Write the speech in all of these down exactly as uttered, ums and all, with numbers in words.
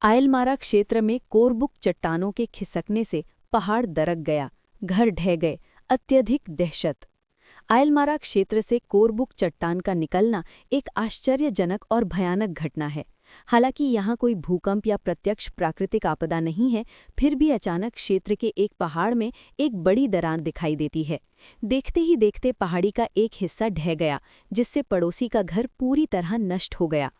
आयलमारा क्षेत्र में कोरबुक चट्टानों के खिसकने से पहाड़ दरक गया, घर ढह गए, अत्यधिक दहशत। आयलमारा क्षेत्र से कोरबुक चट्टान का निकलना एक आश्चर्यजनक और भयानक घटना है। हालांकि यहाँ कोई भूकंप या प्रत्यक्ष प्राकृतिक आपदा नहीं है, फिर भी अचानक क्षेत्र के एक पहाड़ में एक बड़ी दरार दिखाई देती है। देखते ही देखते पहाड़ी का एक हिस्सा ढह गया, जिससे पड़ोसी का घर पूरी तरह नष्ट हो गया।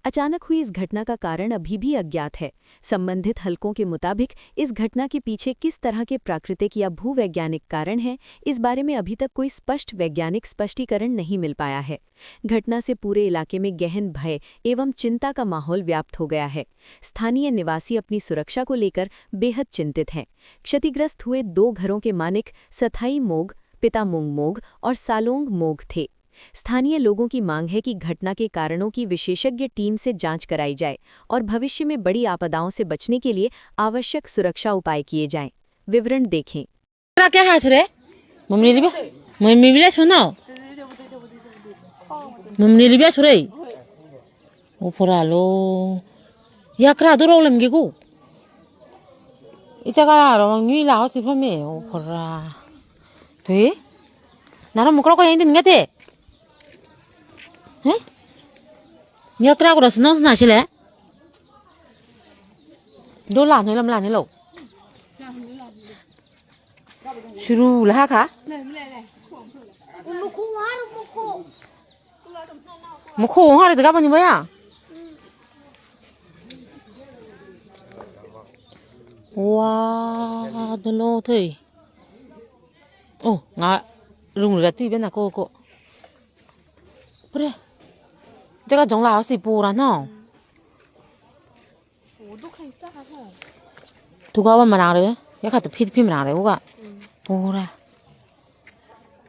अचानक हुई इस घटना का कारण अभी भी अज्ञात है। संबंधित हलकों के मुताबिक इस घटना के पीछे किस तरह के प्राकृतिक या भूवैज्ञानिक कारण हैं, इस बारे में अभी तक कोई स्पष्ट वैज्ञानिक स्पष्टीकरण नहीं मिल पाया है। घटना से पूरे इलाके में गहन भय एवं चिंता का माहौल व्याप्त हो गया है। स्थानीय निवासी अपनी सुरक्षा को लेकर बेहद चिंतित हैं। क्षतिग्रस्त हुए दो घरों के मालिक सथाई मोग, पिता मुंग मोग और सालोंग मोग थे। स्थानीय लोगों की मांग है कि घटना के कारणों की विशेषज्ञ टीम से जांच कराई जाए और भविष्य में बड़ी आपदाओं से बचने के लिए आवश्यक सुरक्षा उपाय किए जाएं। विवरण देखें। Kra kya hai chore? Mumli liba? Mumli bila suno. Mumli liba chore. O phora lo. Ya kra do rong lem ge go. Icha ka ro ngi la ho si phame o phora. Tui? Nara mukro ko yang din ngate. He? Ya kra ko ro sino sna chile. Do la no lam la no lo. Suru laha kha. Mukhu hari daga bani baya. Wa dolo thoi. Oh, nga rung rati bena ko ko. Pre. Jaga jongla si pura no. Thuga ba manang re, ya kha to phit phim manang re uga. Pura.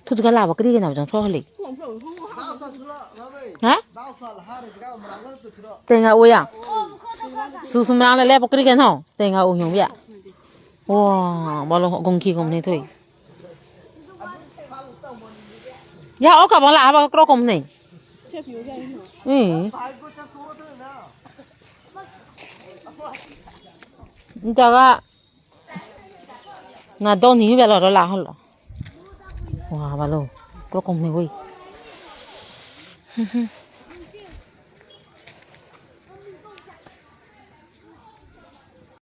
Thu jaga laba kri gena jong thok le. Ha? Tenga uya. Su su manang le le bakri gena. Tenga u nyong ya. Wa, balo gongki gom ne thoi. Ya, oka bang la aba krokom nei. Eh. Jaga na doni belo ro la holo. Wa balo krokom nei oi.